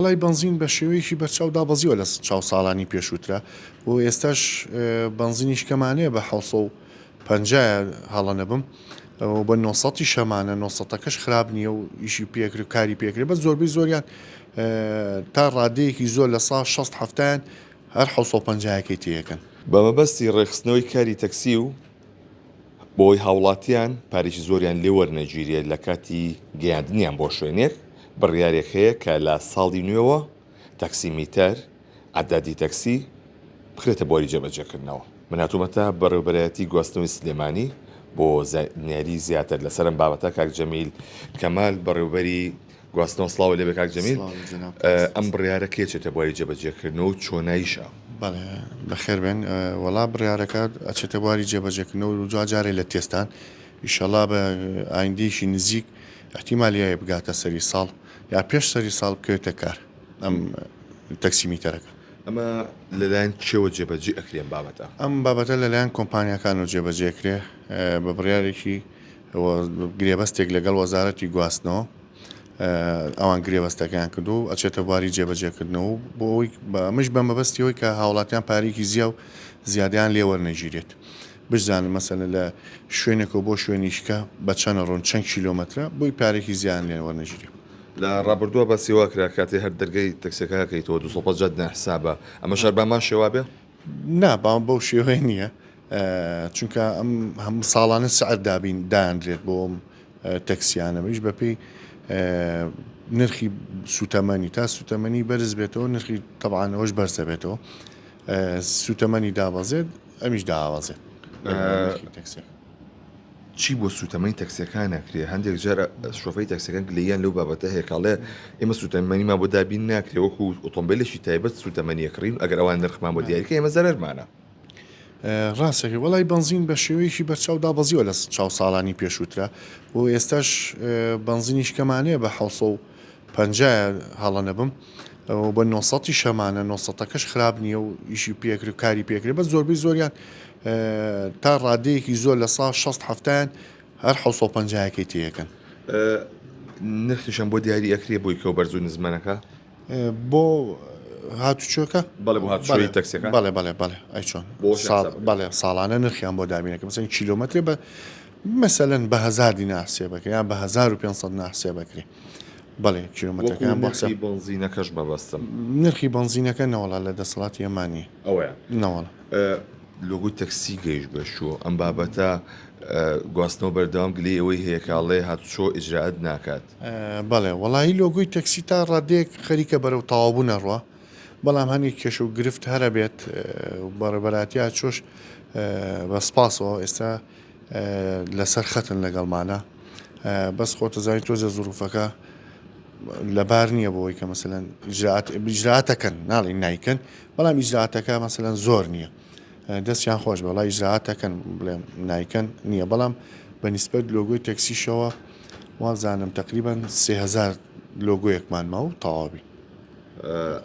وەڵای بەنزین بە شێوەیەکی بەرچاو دابەزیوە لە چاو ساڵانی پێشووترا و ئێستاش بەنزینیش کەمانەیە بە 750 هەڵە نەبم و بە 900 شەمانە 900ەکەش خراپ نییە و ئیشی پێکرێ و کاری پێکرێ بەس زۆربەی زۆریان تا ڕادەیەکی زۆر لە سا 60 هەفتیان هەر 750ەکەی تێیەکەن. بە مەبەستی ڕێکخستنەوەی کاری تەکسی و بۆوەی هاوڵاتیان پارێکی زۆریان لێ وەرنەگیرێت لە کاتی گەیاندنیان بۆ شوێنێک، بڕیارێک هەیە کە لە ساڵی نوێوە تاکسی میتەر، عەدادی تەکسی، بخرێتە بواری جێبەجێکردنەوە. من هاتوومەتە بەڕێوەبەرایەتی گواستنەوەی سلێمانی بۆ زانیاری زیاتر لەسەر ئەم بابەتە کاک جەمیل کەمال بەڕێوەبەری گواستنەوە سڵاوت لێبێ کاک جەمیل ئەم بڕیارە کەی ئەچێتە بواری جێبەجێکردنەوە و چۆنایشە؟ بەڵێ بەخێر بێن وەڵا بڕیارەکە ئەچێتە بواری جێبەجێکردنەوە و دوا جارێ لە تێستان ئیشەڵا بە ئایندەیەکی نزیک احتیمالی هەیە بگاتە سەری ساڵ یا پێش سەری ساڵ بکەوێتە کار ئەم تەکسی میتەرەکە. ئەمە لەلایەن کێوە جێبەجێ ئەکرێ ئەم بابەتە؟ ئەم بابەتە لەلایەن کۆمپانیاکانەوە جێبەجێ ئەکرێ بە بڕیارێکی گرێبەستێک لەگەڵ وەزارەتی گواستنەوە ئەوان گرێبەستەکەیان کردو و ئەچێتە بواری جێبەجێکردنەوە بۆ ئەوەی ئەمەش بە مەبەستی ئەوەی کە هاوڵاتیان پارێکی زیا و زیادیان لێ وەرنەگیرێت بشزانن مەسەلەن لە شوێنێکەوە بۆ شوێنیشکە بە چەند ڕۆن چەند کیلۆمەترە بۆی پارێکی زیان لێ وەرنەگیرێت. لە ڕابردووە باسی وا کرا کاتێ هەر دەرگای تەکسیەکە ئەکەیتەوە 250 دینار حسابە ئەمەش هەر بەهەمان شێوە بێ؟ نا بەو شێوەیە نییە چونکە ئەم هەموو ساڵانە سعر دابین دانرێت بۆ ئەم تەکسیانە بەیش بەپێی نرخی سوتەمەنی تا سوتەمەنی بەرز بێتەوە نرخی تەبانەوەش بەرزە بێتەوە سوتەمەنی دابەزێت ئەمیش داوازێت تەکسێک. چی بۆ سوتەمەنی تەکسیەکان ئەکرێ هەندێک جار شۆفەری تەکسیەکان گلەییان لەو بابەتە هەیە کە ئەڵێ ئێمە سوتەمەنیمان بۆ دابین ناکرێ وەکو ئۆتۆمبیلێکی تایبەت سوتەمەنی ئەکڕین ئەگەر ئەوان نرخمان بۆ دیاریکە ئێمە زەرەرمانە. ڕاستەکەی وەڵای بەنزین بە شێوەیەکی بەرچاو دابەزیوە لە چاو ساڵانی پێشووترا و ئێستاش بەنزینیش کەمانەیە بە 750 هەڵە نەبم و بە 900 شەمانە 900ەکەش خراپ نییە و ئیشی پێکرێ و کاری پێکرێ بەس زۆربەی زۆریان تا ڕادەیەکی زۆر لە سا 60 هەفتیان هەر 750ەکەی تێیەکەن. نرخیشم بۆ دیاری ئەکرێ بۆی کەو بەرز و نزمەنەکە؟ بۆ هاتوچۆکە؟ بەڵێ بۆ هاتوچۆی تەکسیەکان؟ بەڵێ بەڵێ بەڵێ ئەی چۆن بۆ ساڵ بەڵێ ساڵانە نرخیان بۆ دابینەکە مەسەن کیلۆمەترێ بە مەسەلەن بە هەزار دینار حسێب بکرێ یان بە 1500 دینار حسێب بکرێ بەڵێ کیلۆمەترەکەیان بۆ حسێب نرخی بەنزینەکەش مەبەستم نرخی بەنزینەکە نەوەڵا لە دەسەڵاتی ئێمە نییە ئەوەیە نەوەڵا. لۆگۆی تەکسی گەیشت بە شۆ ئەم بابەتە گواستنەوە بەردەوام گلەی ئەوەی هەیە کە ئەڵێ هاتوچۆ ئیجرائەت ناکات. بەڵێ وەڵایی لۆگۆی تەکسی تا ڕادەیەک خەریکە بەرەو تەواوبوون ئەڕوا بەڵام هەنێک کێشە و گرفت هەر ئەبێت بەڕێوبەرایەتی هاتوچۆش بە سپاسەوە ئێستا لەسەر خەتن لەگەڵمانە بەس خۆتەزانی تۆزە زروفەکە لەبار نییە بۆی کە مەسەلەن ئیجراتەکەن ناڵین نایکەن بەڵام ئیجراتەکە مەسەلەن زۆر نییە دەستیان خۆش بەڵا ئیجراتەکەن بڵێم نایکەن نییە بەڵام بە نیسبەت لۆگۆی تەکسیشەوە وازانم تقریبان 3000 لۆگۆیەکمان ما و تەواوی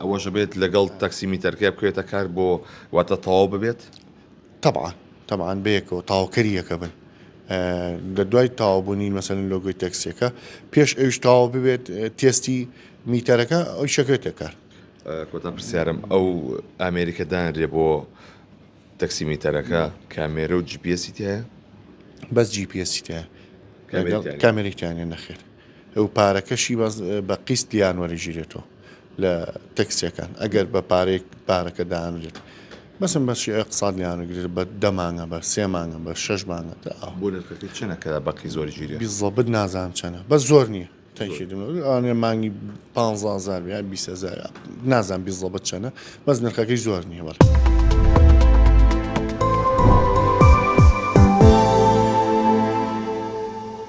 ئەوەشە بێت لەگەڵ تەکسی میتەرکە بکەوێتە کار بۆ واتە تەواو ببێت تەبعەن تەبعەن بەیەکەوە تەواوکەری یەکە بن لە دوای تەواوبوونی مەسەلەن لۆگۆی تەکسیەکە پێش ئەویش تەواو ببێت تێستی میتەرەکە ئەوی شەکەوێتە کار. کۆتا پرسیارم ئەو ئامێری کە دانرێ بۆ تەکسی میتەرەکە کامێرە و جی پی ئێسی تیایە؟ بەس جی پی ئێسی تیایە کامێرەی تیا نیە نەخێر ئەو پارەکەشی بەس بە قیست لیان وەرەگیرێتەوە لە تەکسیەکان ئەگەر بە پارەیەک پارەکە دانرێت بەسم بەشی ئەقساد لیانگرێت بە دە مانگە بە سێ مانگە بە شەش مانگە تا ئەو. بۆ نرخەکەی چەنە کە بەقی زۆر گیرێ؟ بیزەبت نازانم چەنە بەس زۆر نییە تەکیدم ئەوانەیە مانگی 15000 یا 20000 نازانم بیزەبت چەنە بەس نرخەکەی زۆر نییە بەڵێ.